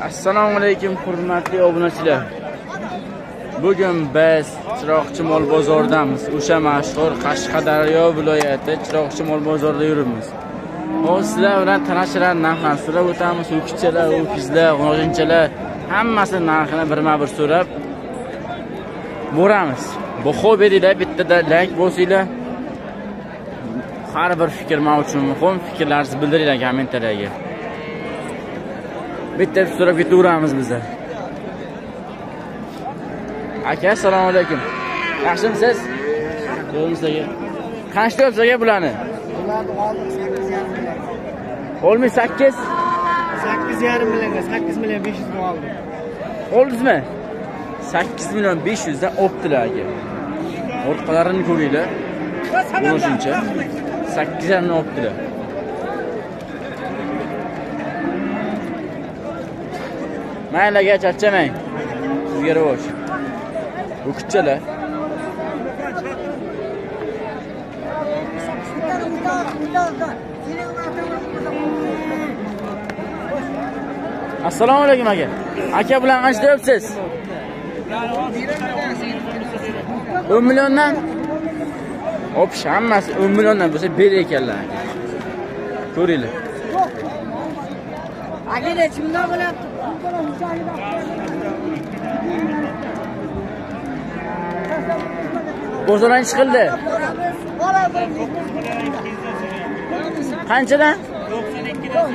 Assalomu alaykum hurmatli obunachilar. Bugun biz Chiroqchi mol bozoridamiz. O'sha mashhur Qashqadaryo viloyati Chiroqchi mol bozorida yuribmiz. Hozir sizlar bilan tanashilar narxlarini so'rab o'tamiz. Ho'kizchalar, ho'kizlar, g'ojinchalar hammasi narxini birma-bir so'rab boramiz. Baho beringlar, bittada like bosinglar. Har bir fikr men uchun muhim, fikrlaringizni bildiringlar kommentariyaga. Bitta so'rab ketaveramiz bizlar. Aka, assalomu alaykum. Yaxshimisiz? Yo'limiz aka. Qancha deyapsiz aka bularni? Bularni oldik 8,5 million. Olmish 8? 8,5 millionga, 8 million 500 ga oldik. Oldingizmi? 8 million 500 dan optilar aka. Orqalarini ko'ringlar. Buni shuncha. 8,5 million optilar. Mayli aka, charchamang. Sizga rivoj. Ho'kizchalar. Assalomu alaykum aka. Aka bilan qancha deyapsiz? 10 milliondan? O'pish hammasi 10 milliondan bo'lsa ber ekanlar aka. Ko'ringlar. Aka nechimdan bo'lyapti? Bozor qancha qildi? Qanchadan? 92dan.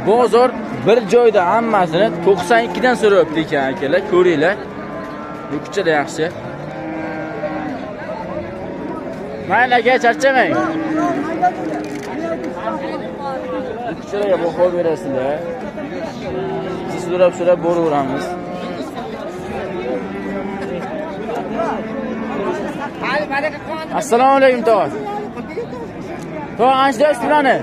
Bozor bir joyda hammasini 92 dan so'rayapti ekan akalar, ko'ringlar. Bu kuchada yaxshi. Mayli aka, charchamang. Bu kuchalarga baho berasizlar. Siz so'rab-so'rab boraveramiz. Assalomu alaykum tog'a. Tog'a, qancha deyapsiz bularni?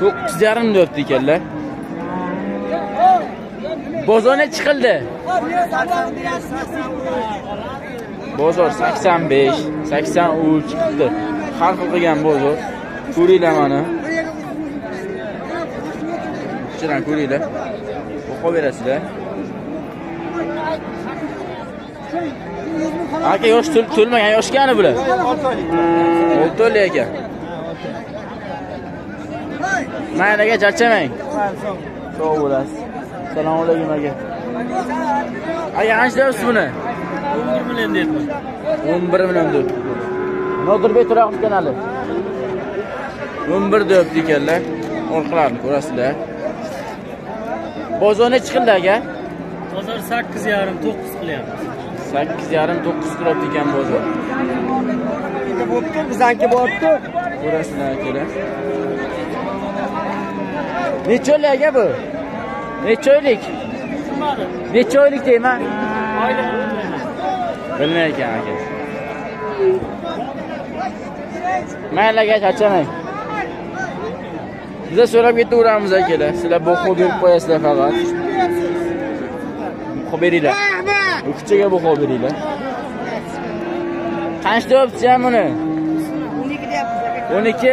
9,5 deyapti ekanlar. Bozor necha chiqildi? Bozor 85, 83 chiqdi. Har xil qilgan bozor. Ko'ringlar mana. Kuchidan ko'ringlar. Baho berasizlar. Aka, yosh to'lmagan, yoshgani bular. 6 oylik ekan. Mayli aka, charchamang. Sog' bo'lasiz. Assalomu alaykum aka. Aka, qancha deyapsiz buni? 11 million deyapman. 11 million deyapti. Nodirbek Turaqov kanali. 11 deyapti ekanlar. Orqalarini ko'rasizlar. Bozor necha chiqildi aka? Bozor 8,5 9 qilyapmiz. 8,5 9 qilyapti ekan bozor. Bo'pti, bizanki bo'pti. Ko'rasizlar akalar. Necha oylik aka bu? Necha oylik? Necha oylik deyman? Oylik bilmay ekan aka. Mayli aka, charchamang. Biza so'rab ketaveramiz akalar. Sizlar baho berib qo'yasizlar faqat. Baho beringlar. O'qchiga baho beringlar. Qancha deyapsiz ham buni? 12 deyapmiz aka. 12?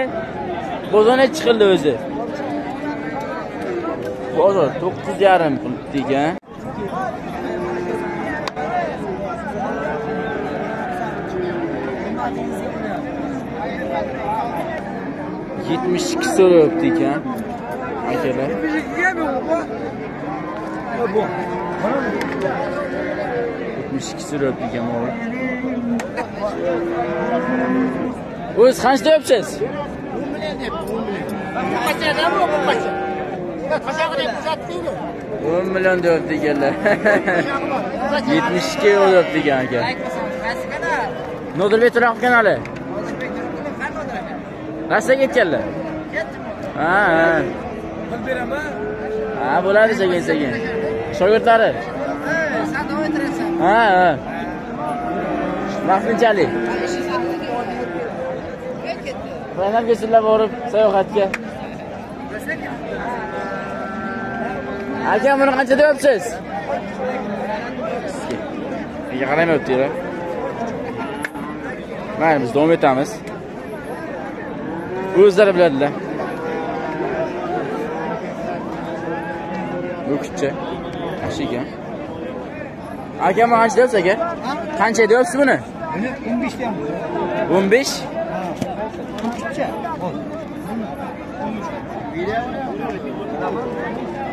Bozor necha chiqildi o'zi? Bozor 9,5 qilibdi ekan. 72 so'rayapti ekan akalar. 72 so'rayapti ekan o'g'il. O'zi qancha deyapsiz? 10 million deyapti, 10 million. 10 million deyapti ekanlar. 72 deyapti ekan aka. Nodirbek Turaqov kanali. Rossiyaga ketganlar. Ha, ha. Qilib beraman. Ha, bo'ladi sekin-sekin. Shogirdlari. Ha, ha. Vaqtinchalik. Qaynam kelsinlar borib sayohatga. Aka, buni qancha deyapsiz? Aka qaramayapti-da. Mayli, biz davom etamiz. O'zlari biladilar. O'kizcha. Yaxshi ekan. Aka, buni qancha deyapsiz aka? Qancha deyapsiz buni? Buni 15 deyapmiz. 15? Ha. O'kizcha.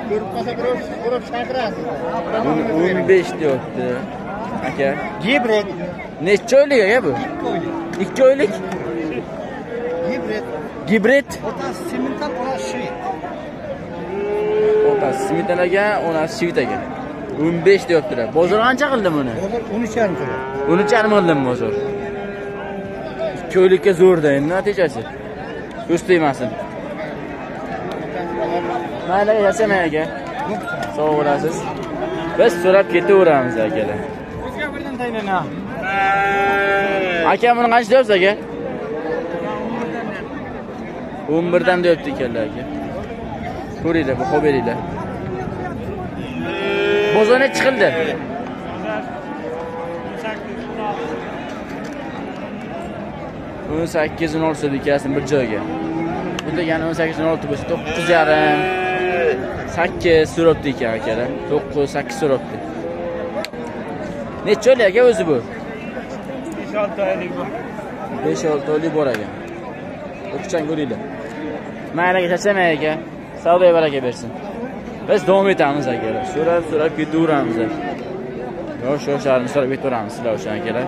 Ko'rib qolsa birov so'rab chaqirasiz. Buni 15 deyapti. Aka. Gibrid. Necha oylik aka bu? 2 oylik. 2 oylik? Gibrid. Gibrid. Otasi semental, onasi shved. Otasi semental ekan, onasi shved ekan. 15 deyaptilar. Bozor qancha qildi buni? Bozor 13,5 qildi. 13,5 qildim bozor. 2 oylikka zo'rda endi natijasi. Ko'z tegmasin. Mayli, yashamang aka. Sog' bo'lasiz. Biz so'rab ketaveramiz akalar. O'zga birdan taylana. Aka, buni qancha deyapsiz aka? 11 dan deyapti ekanlar aka. Ko'ringlar, baho beringlar. Bozor necha chiqildi? 18 16 ikkalasini bir joyga. Bu degani 18 16 bo'lsa 9,5 8 so'rabdi ekan akalar. 9 8 so'rabdi. Necha oylik aka o'zi bu? 5-6 oylik bor. 5-6 oylik bor ekan. O'qchan ko'ringlar. Mayli aka, charchamang aka. Savdoga baraka bersin. Biz davom etamiz akalar. So'rab ketaveramiz. Yosh-yoshlarni so'rab ketaveramiz sizlar o'sha akalar.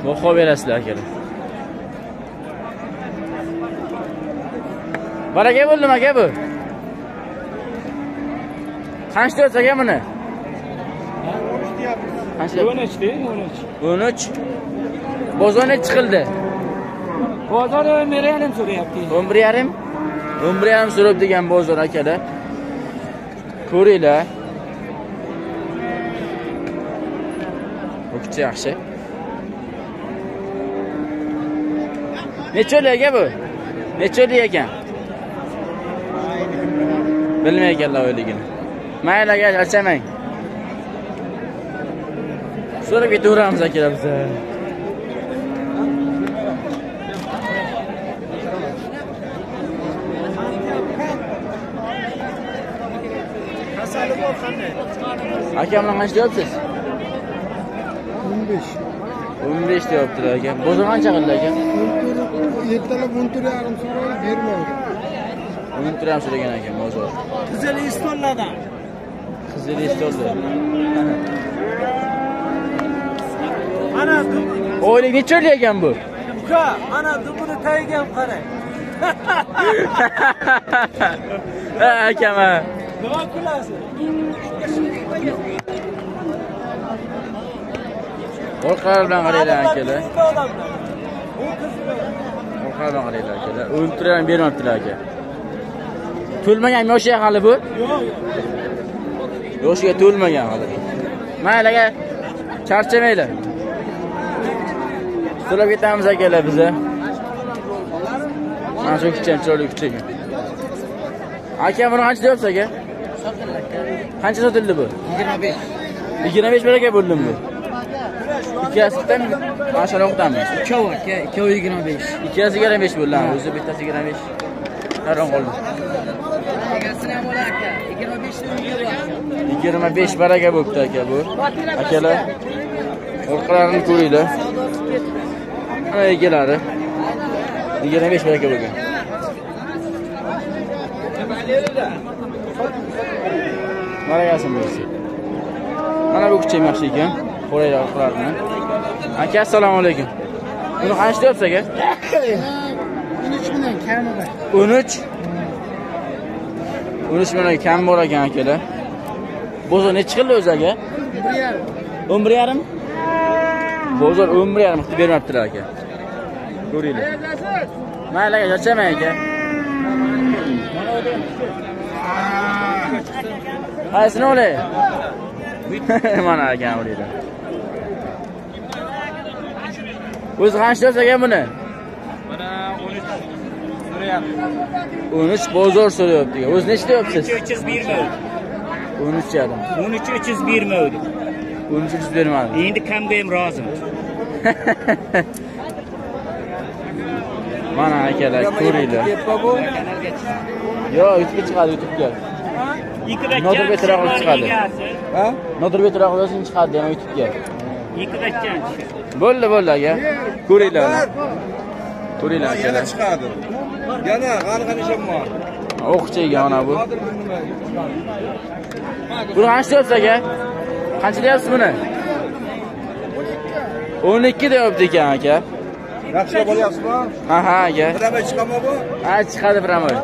Baho berasizlar akalar. Baraka bo'ldimi aka bu? Qancha deyapsiz aka buni? 13 deyapmiz. Qancha? 13 deydi, 13. 13. Bozor necha chiqildi? Bozor 11,5 so'rayapti. 11,5? 11,5 so'rab degan bozor akalar. Ko'ringlar. O'kicha yaxshi. Necha oylik aka bu? Necha oylik ekan? Bilmay ekanlar oyligini. Mayli aka, charchamang. So'rab ketaveramiz akalar biz. Aka, bilan qancha deyapsiz? 15. 15 deyaptilar aka. Bozor qancha qildi aka? Ertalab 14,5 so'radi, bermadi. 14,5 so'ragan ekan bozor. Qizil istonlardan. Qizil istonlar. Ana oylik necha oylik ekan bu? Uka, ana dubini tagiga ham qarang. Ha, akam ha. Nima kulasiz? Orqalar bilan qaranglar akalar. Orqalar bilan qaranglar akalar. 14 ham bermabdilar aka. To'lmagan yoshi hali bu? Yo'q. Yoshiga to'lmagan hali. Mayli aka, charchamanglar. So'rab ketamiz akalar biza. Mana shu kichkina chiroyli kuchuk. Aka, buni qancha deyapsiz aka? Qancha sotildi bu? 25. 25 bir aka bo'ldim bu. Ikkalasi bittami? Mana shuni o'qitamiz. Ikkovi aka, ikkovi 25. Ikkalasi 25 bo'ldi, o'zi bittasi 25. Hayron qoldim. Egasini ham olar aka. 25 ni 25 baraka bo'pti aka bu. Akalar, orqalarini ko'ringlar. Mana egalari. 25 baraka bo'lgan. Barakasini bersin. Mana bu kuchim yaxshi ekan. Ko'ringlar orqalarini. Aka, assalomu alaykum. Buni qancha deyapsiz aka? 13 million kami bor. 13? 13 million kam bor ekan akalar. Bozor necha qildi o'zi aka? 11,5. 11,5? Bozor 11,5 qilib bermabdilar aka. Ko'ringlar. Mayli aka, charchamang aka. Qaysini olay? Mana aka o'ringlar. O'zi qancha deyapsiz aka buni? Mana 13 so'rayapti. 13 bozor so'rayapti. O'zi necha deyapsiz? 300 bermadi. 13,5. 13 300 bermadi. 13 300 bermadi. Endi kamga ham rozimiz. Mana akalar ko'ringlar. Yo'q, YouTube'ga chiqadi, YouTube'ga. Nodirbek To'raqulov chiqadi. Ha? Nodirbek To'raqulov chiqadi ham YouTube'ga. 2 bachchan. Bo'ldi, bo'ldi aka. Ko'ringlar. Ko'ringlar Yana akalar. chiqadi. Yana g'ani ishonma. O'qchi ekan mana bu. Buni qancha deyapsiz aka? Qancha deyapsiz buni? 12 deyapti ekan aka. Yaxshilab olyapsizmi? Ha, ha aka. Biramay chiqami bu? Ha, chiqadi biramay.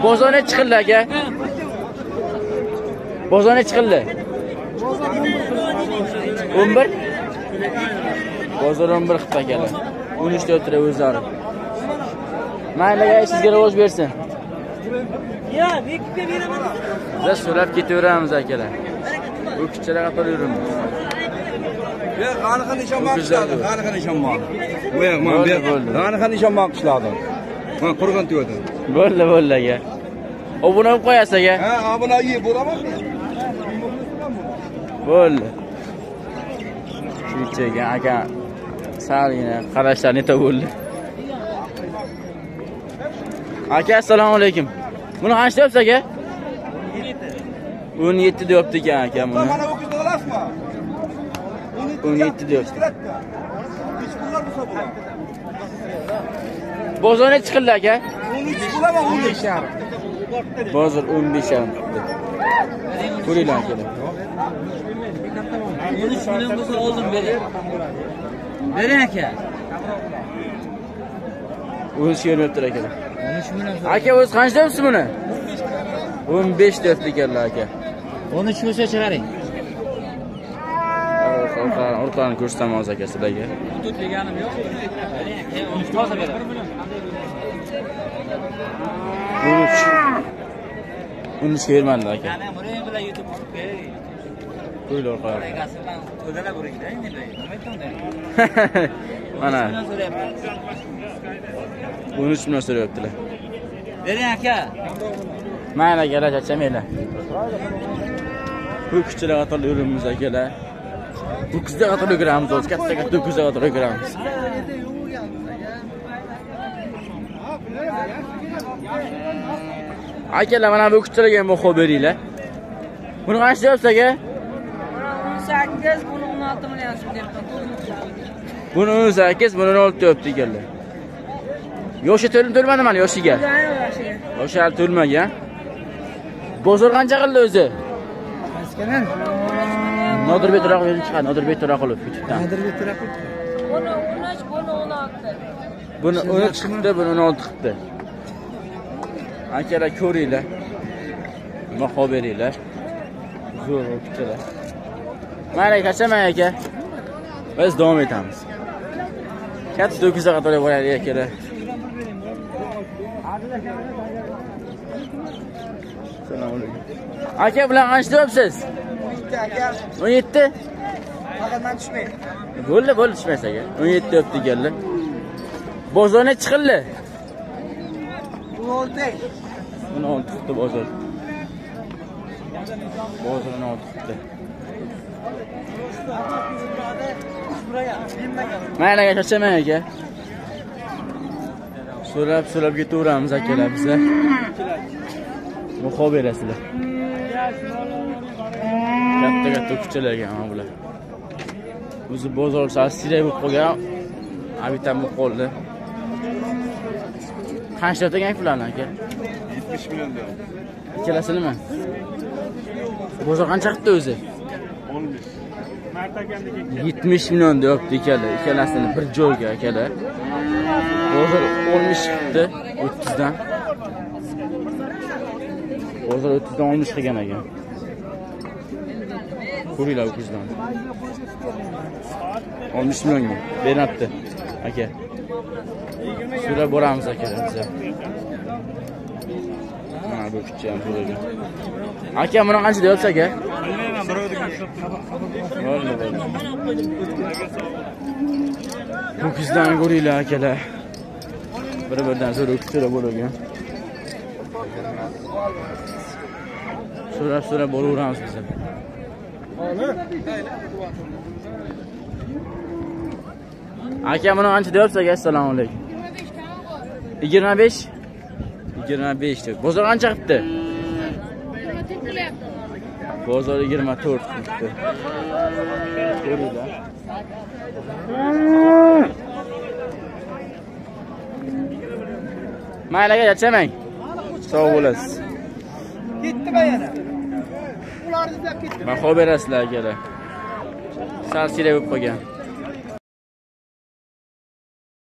Bozor necha chiqildi aka? Bozor necha chiqildi? 11? Bozor 11 qildi akalar. 13 deyaptilar o'zlari. Mayli aka, sizga rivoj bersin. Ya, bekitga beraman. Biz so'rab ketaveramiz akalar. Bu kuchalar qator yurimiz. Ber, g'ani ishonma qishladi, g'ani ishonma. Bu yoq, mana Bo'ldi, ber. bo'ldi. G'ani ishonma qishladi. Mana qurg'in tugadi. Bo'ldi, bo'ldi aka. Obuna bo'lib qo'yasiz aka. Ha, obuna yeb bo'laman. Bo'ldi. Shu aka salgina qarashlar neta bo'ldi. Aka, assalomu alaykum. Buni qancha deyapsiz aka? 17 deyapti ekan aka buni. Mana bu kuzni olasizmi? 17 deyapti. Hech pullar bo'lsa bo'ladi. Bozor necha chiqildi aka? 13 bo'laman, 15 yarim. Bozor 15 yarim chiqdi. Ko'ringlar akalar. 13 million bo'lsa oldim bering. Bering aka. O'zi ko'rmayaptilar akalar. 13 million. Aka, o'zi qancha deyapsiz buni? 15 deyapti ekanlar aka. 13 bo'lsa chiqaring. Orqani ko'rsataman hozir aka sizlarga. Tut deganim yo'q. Bering aka, 13 toza beradi. 13. 13 bermadi aka. Mana buring bilan YouTube chiqib. Qo'ylar orqani. Egasi bilan o'dala buringda endi. Nima aytding? Mana Million so'rayapti. 13 million so'rayaptilar. Bering aka. Mayli akalar, charchamanglar. Bu kuchalar qatorli yurimiz akalar. Bu kuzda qatorli yuramiz hozir, katta katta kuzda qatorli yuramiz. Akalar, mana bu kuchalarga ham baho beringlar. Buni qancha deyapsiz aka? 18, buni 16 million so'm deyapti. Buni 18, buni 16 deyapti ekanlar. Yoshi to'lmadi mana yoshiga. Yoshi hali to'lmagan. Bozor qancha qildi o'zi? Nodirbek To'raqulov chiqadi, Nodirbek To'raqulov YouTube'dan. Nodirbek To'raqulov. Buni 13, buni 16. Buni 13 chiqdi, buni 16 chiqdi. Akalar ko'ringlar. Baho beringlar. Zo'r o'qchilar. Mayli, charchamang aka. Biz davom etamiz. Katta do'kizga qator boraylik akalar. Assalomu alaykum. Aka, bilan qancha deyapsiz? 17 aka. 17? Faqat men tushmay. Bo'ldi, bo'ldi, tushmaysiz aka. 17 deyapti ekanlar. Bozor necha chiqildi? 16. 16 chiqdi bozor. Bozor 16 chiqdi. Mayli aka, charchamang aka. So'rab so'rab ketaveramiz akalar biza. Baho berasizlar. Katta katta kuchalarga mana bular. O'zi bozor sal siyrak bo'lib qolgan, abitam bo'lib qoldi. Qancha degan pullarni aka? 70 million deyapti. Ikkalasini-mi? Bozor qancha qildi o'zi? 15. 70 million deyapti akalar, ikkalasini bir joyga akalar. Bozor 60 chiqdi, 30 dan. Bozor 30 dan 60 qilgan ekan. Ko'ringlar 30 dan. 60 millionga bermabdi aka. So'rab boramiz akalar biza. Mana bu kuchi ham so'ragan. Aka, buni qancha deyapsiz aka? Bilmayman, birovniki. Bo'ldi, bo'ldi. Ho'kizdan ko'ringlar akalar. Bir-biridan zo'r ho'kizlar bo'lgan. So'rab so'rab boraveramiz biz. Aka, buni qancha deyapsiz aka? Assalomu alaykum. 25? 25 deb. Bozor qancha qilibdi? Bozor 24 qilibdi. Ko'ringlar. Mayli aka, charchamang. Sog' bo'lasiz. Ketdimi yana? Ularni izlab ketdi. Baho berasizlar akalar. Sal siyrak bo'lib qolgan.